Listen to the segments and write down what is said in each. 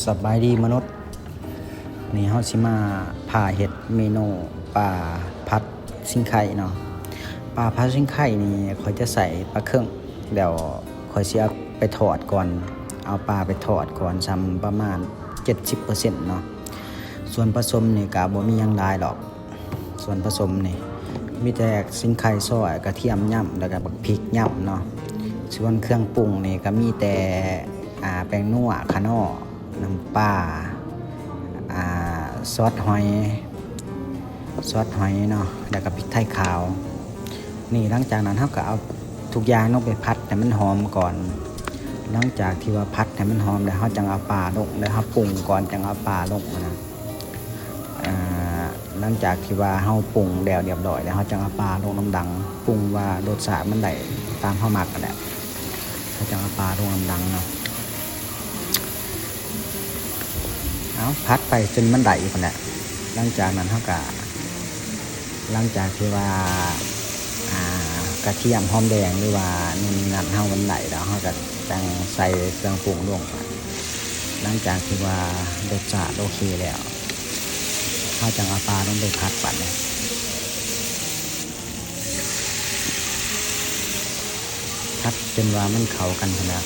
ສະບາຍດີມະນຸດ, ນີ້ເຮົາຊິມາພາເຮັດເມນູປາຜັດຊິງໄຄເນາະ. ປາຜັດຊິງໄຄນີ້ ຂ້ອຍຈະໃສ່ປາເຄິ່ງ ແລ້ວຂ້ອຍຊິເອົາໄປທອດກ່ອນ, ເອົາປາໄປທອດກ່ອນ ສ່ຳປະມານເຈັດສິບເປີເຊັນເນາະ. ສ່ວນປະສົມນີ້ກະບໍ່ມີຫຍັງຫຼາຍດອກ. ສ່ວນປະສົມນີ້ ມີແຕ່ຊິງໄຄຊອຍ, ກະທຽມຫຍ້ຳ ແລ້ວກະບັກພິກຫຍ້ຳເນາະ. ສ່ວນເຄື່ອງປຸງນີ້ກະມີແຕ່ ອ່າ ແປ້ງນົວ, ຂະໜໍ້, ນ້ຳປາ, ອ່າ ຊອດຫອຍ, ຊອດຫອຍເນາະ, ແລ້ວກະພິກໄທຂາວ. ນີ້ ຫຼັງຈາກນັ້ນເຮົາກະເອົາທຸກຢ່າງລົງໄປຜັດໃຫ້ມັນຫອມກ່ອນ. ຫຼັງຈາກທີ່ວ່າຜັດໃຫ້ມັນຫອມແລ້ວ ເຮົາຈັ່ງເອົາປາລົງ, ແລ້ວເຮົາປຸງກ່ອນ ຈັ່ງເອົາປາລົງນະ. ອ່າ ຫຼັງຈາກທີ່ວ່າເຮົາປຸງແລ້ວຮຽບຮ້ອຍແລ້ວ ເຮົາຈັ່ງເອົາປາລົງນຳຫຼັງ, ປຸງວ່າລົດຊາດມັນໄດ້ຕາມເຮົາມັກຫັ້ນແຫຼະ, ເຮົາຈັ່ງເອົາປາລົງນຳຫຼັງເນາະ. ເອົາ ຜັດໄປຈົນມັນໄດ້ພຸ້ນແຫຼະ. ຫຼັງຈາກນັ້ນເຮົາກະ ຫຼັງຈາກທີ່ວ່າ ອ່າ ກະທຽມ ຫອມແດງ ຫຼືວ່າໂນ່ນນີ້ນັ້ນເຮົາມັນໄດ້ແລ້ວ ເຮົາກະຈັ່ງໃສ່ເຄື່ອງປຸງລົງ. ຫຼັງຈາກທີ່ວ່າລົດຊາດໂອເຄແລ້ວ ເຮົາຈັ່ງເອົາປາລົງໄປຜັດບັດນີ້. ຜັດຈົນວ່າມັນເຂົ້າກັນຫັ້ນແຫຼະ.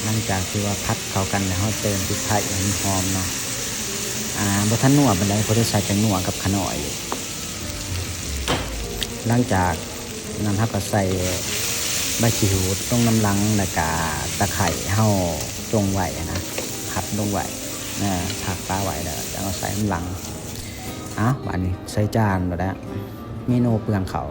ຫຼັງຈາກທີ່ວ່າຜັດເຂົ້າກັນແລ້ວ ເຮົາເຕີມພິກໄທໃຫ້ມັນຫອມເນາະ. ອ່າ ບໍ່ທັນນົວປານໃດ ພໍໄດ້ໃສ່ແປ້ງນົວກັບຂະໜໍ້ອີກ. ຫຼັງຈາກນັ້ນ ເຮົາກະໃສ່ໃບຂີ້ຫູດລົງນຳຫຼັງ ແລ້ວກະຕະໄຄເຮົາຕົງໄວ້ຫັ້ນນະ ພັດລົງໄວ້ ພັກປະໄວ້ ແລ້ວຈັ່ງເອົາໃສ່ນຳຫຼັງ. ເອົາ ບາດນີ້ໃສ່ຈານໂລດແຫຼະ. ເມນູເປືອງເຂົ້າ